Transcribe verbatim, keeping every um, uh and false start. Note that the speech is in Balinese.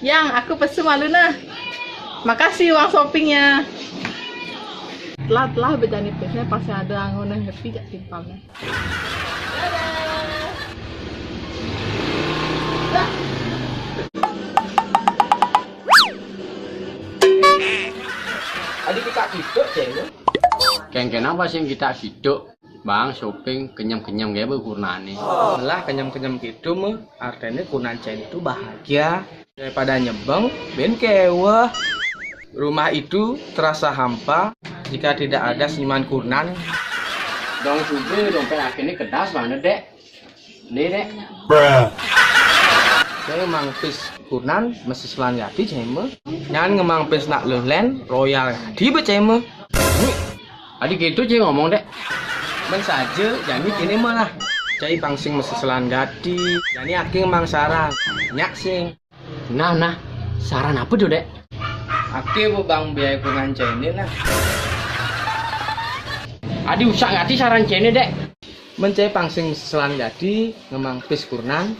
Yang, aku pesen malu nah. Makasih uang shoppingnya. Telah-telah bejani pesnya pasti ada angon yang happy jak timpalnya. Adi kita itu, cewek. Kengken apa sih kita situ? Bang, shopping kenyem-kenyem gaya berkurna nih. Lah kenyem-kenyem gitu mah, artinya kurnan cewek itu bahagia. Daripada nyebeng, ben keweh. Rumah itu terasa hampa jika tidak ada senyuman kurnan. Dong subuh dompet akhirnya kedas mana, Dek? Nih, Dek. Saya mangpis kurnan, mesti selan yati cema. Nyan ngemangpis nak lelen, royal yati be cema. Adi gitu sih ngomong, Dek. Men saja, jani kini mah lah. Cai pangsing mesti selan yati, jani aking mang saran. Nyak sing. Nah, nah, saran apa tuh, Dek? Ake bu bang biaya kurnan cai ini nah. Adi usah ngerti saran cai ini, Dek. Men cai pangsing selan yati ngemangpis kurnan.